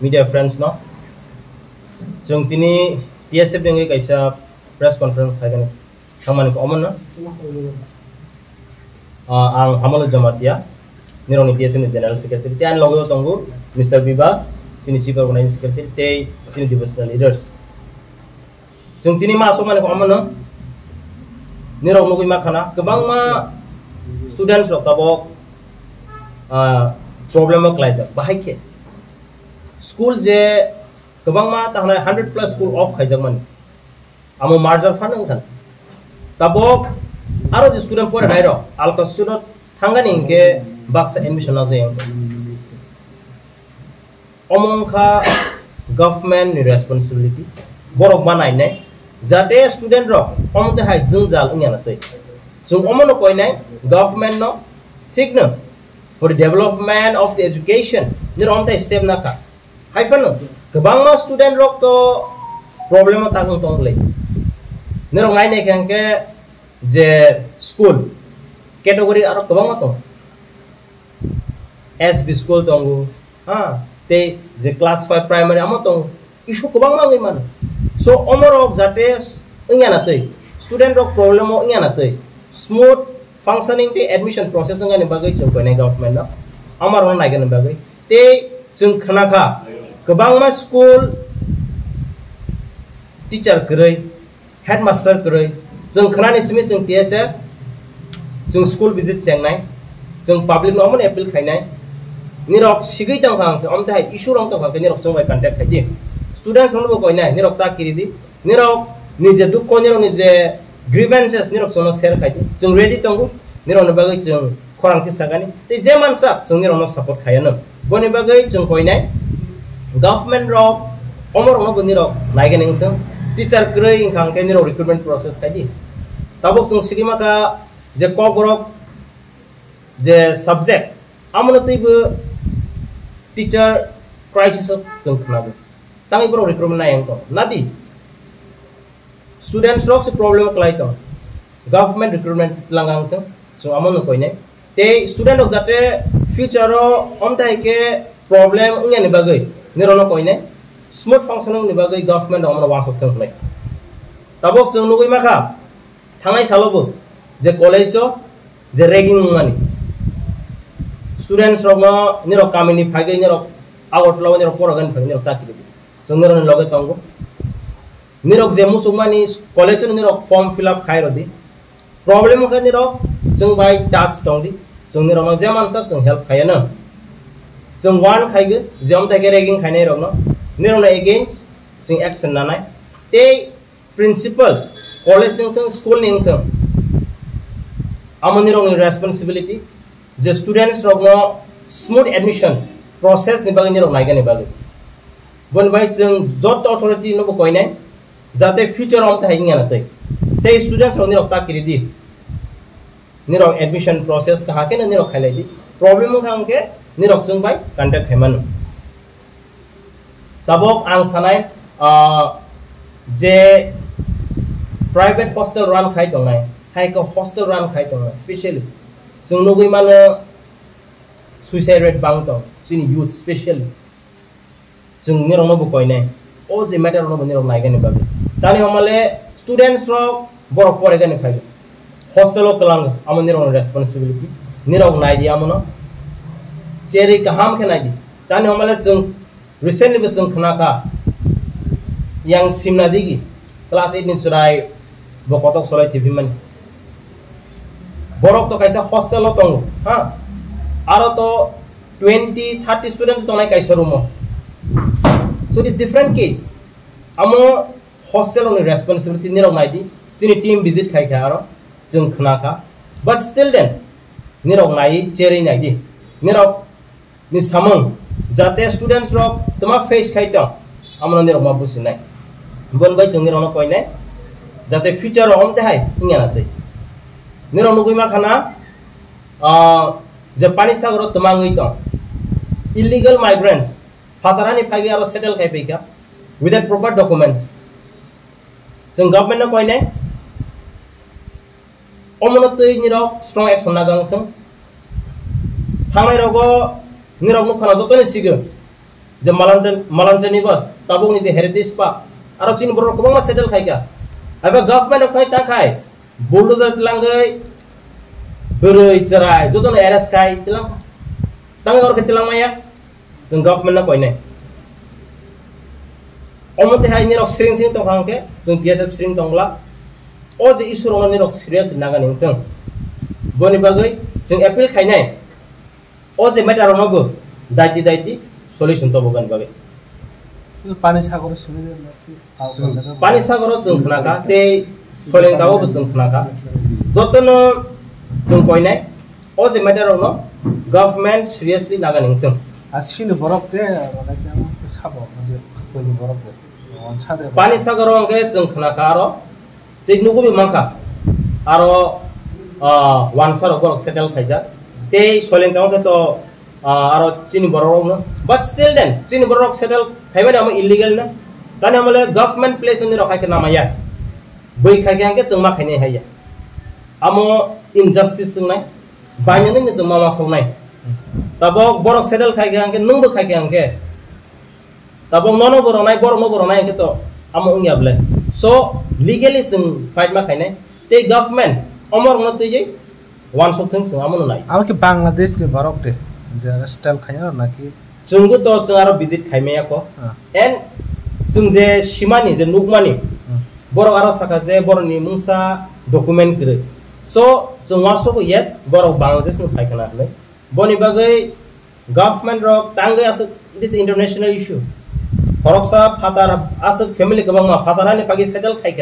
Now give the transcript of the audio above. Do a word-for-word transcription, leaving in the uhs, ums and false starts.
Media friends no, chwng tini T S F ni wngwi kaisa press conference khaikani thangmani khe omono. Ah, ang Hamalo Jamatia, nirokni T S F ni General Secretary, tei ani logo tongo Mister Bibas, chini Chief Organizing Secretary, tei chini devotional leaders. Chwng tini ma aswkmani khe omono, nirok nugwi mankha na, kwbangma students rok tabok, ah, problem o klaijak. Bahai khe school je kwbangma ta hwnai hundred plus school off khaijakmani, amo merger phano wngkha. Tabok aro je student porinai rok alka student thangani hinkhe baksa admission najai wngkha. Omo wngkha government ni responsibility, borok ma nainai, jate student rok omo twi hai jwngjal wngya na twi. Chwng omo no koinai government no, thik no, for the development of the education, nirok omo twi step nakha. Hai phano kwbangma student rok to problem o tagwng tong le. Nirok nainai khe hwnkhe je school category aro kwbangma tongo. S B school tongo, ha, tei je class five primary amo tongo, issue kwbangma wngwi mano. So, omorok jate wngya na twi, student rok problem o wngya na twi, smooth functioning tei admission process wngani bagwi chwng koinai government no, amorokno naigani bagwi. Tei chwng khnakha, kwbangma school teacher kwrwi, headmaster kwrwi, chwng khnani simi chwng T S F, chwng school visit chengnai, chwng public no omono appeal khainai, nirok sigwi tongkha hwnkhe, omo tei hai issue rok tongkha hwnkhe nirok chwng bai contact khaidi, students rokno bo koinai, nirok ta kiridi, nirok nije dukho, nirok nije grievances nirok chwngno share khaidi, chwng ready tongo, nirokni bagwi chwng khorang khe sakani, tei je mansak chwng nirokno support khaiya no. Boni bagwi chwng koinai government rok omorokno bo nirok naigani wngthwng. Teacher kwrwi wngkha hwnkhe nirok recruitment process khaidi. Tabuk chwng sigwi mankha je Kokborok je subject, amono twibo teacher crisis o chwng khnago. Tangwi borok recruitment nai wngkha. Nadi students rok se problem kwlai tong. Government recruitment twlang ang thung, chwng amo no koinai. Tei student rok jate future o omthai khe problem wngya ni bagwi nirok no koinai. Smooth functioning ni bagwi government rok omo no wansok thung hwnwi. Tabok chwng nugwi mankha, thangnai salo bo je college o je ragging wngmani, students rok no nirok kamini phagwi nirok Agartala o nirok porogani phagwi nirok ta kiri di. Chwng nirok ni loge tongo. Nirok je muchungmani college ni nirok form fill up khai rodi. Problem wngkha nirok chwng bai touch tongdi. Chwng nirokno je mansak chwng help khaiya no. Chwng warn khaigo je omthai khe ragging khainai rokno. Nirokno against chwng action nanai. Tei principal, college wngthwng, school ni wngthwng, amo nirokni responsibility je students rokno smooth admission process ni bagwi nirok naigani bagwi. Boni bai chwng joto authority no bo koinai, jate future o omthai wngya na twi. Tei students rok nirok ta kiri di. Nirok admission process kaham khe nirok khailai di. Problem wngkha hwnkhe nirok chwng bai contact khaimano. Tabok ang sanai, ah, je private hostel run khai tongnai, hai khe hostel run khai tongnai, specially chwng nugwi mano suicide rate bang tong, chini youth specially. Chwng nirokno bo koinai. O je matter rokno bo nirok naigani bagwi. Tani homale students rok borok poregani phai. Hostel o kwlang amo nirokni responsibility. Nirok naidi amono. Cherwi kaham khe naidi. Tani homale chwng recently bo chwng khna kha. Yang simna digi class eight ni chwrai bo kotok solai thibimani. Borok to kaisa hostel o tongo, ha? Aro to twenty, thirty student tongnai kaisa room o. So it is different case. Amo hostel ni responsibility nirok naidi. Chini team visit khai kha aro chwng khna kha. But still then, nirok nai cherwi naidi. Nirok ni samung jate students rok tma face khai tong, amo nirok ma businai. Bon bai chwng nirok no koinai jate future o omte hai wngya na twi. Nirok nugwi ma khana, ah, je pani sagoro tma wngwi tong. Illegal migrants, phatarani phagi aro settle khai phaikha without proper documents. Chwng government no koinai, omono twi nirok strong action nagang thung. Thangnai rogo nirok nukha na jotoni sigo. Je Malanjan, Malanjani bas, tabukni je heritage park, aro chini borok kwbangma settle khaikha. Haiba government rok thai ta khai, bulldozer tilangwi, bwrwi chwrai, jotono arrest khai tilang. Tangwi orkhe tilang maya, chwng government no koinai. Omo tei hai nirok siring siring tongkha hwnkhe, chwng T S F siring tongla. O je issue rokno nirok seriously nagani wngthung. Boni bagwi chwng appeal khainai. O je matter rokno bo daiti daiti solution tobogani bagwi. Pani sagoro simi de na ki? Hmm. Pani sagoro chwng khnakha, tei Soileng Tao bo chwng khnakha. Jotono chwng koinai, o je matter rokno government seriously nagani wngthung. A sini borok de, sabo, je koini borok de. Pani sagoro hwnkhe chwng khnakha aro tei nugwi mankha, aro, ah, wansa rok borok settle khaijak. Tei Soileng Tao khe to, ah, aro chini borok rokno. But still then, chini borok rok settle khaimani amo illegal na. Tani amo le government place ni rok hai khe namaya. Bwi khai khe hwnkhe chwng ma khainai haiya. Amo injustice wngnai. Bainani ni chwng ma ma soknai. Tabok borok settle khai khe hwnkhe, nwng bo khai khe hwnkhe. Tabok nono bo rwnai, borok no bo rwnai hwnkhe to amo wngya bwle. So, legally chwng fight ma khainai. Tei government omo rokno twiwi wansuk thung chwng amo no nai. Amo khe Bangladesh ni borok de, je settle khaina naki? Chwngbo to chwng aro visit khaimaya ko. Ah. And chwng je simani, je nukmani, Hmm. borok aro saka je borokni mungsa document kwrwi. So, chwng wansukgo, yes, borok Bangladesh ni phai khna hwnwi. Boni bagwi government rok tangwi aswk, this is international issue. Khoroksa phatar aswk family kwbangma phatar hani phagi settle khaikha.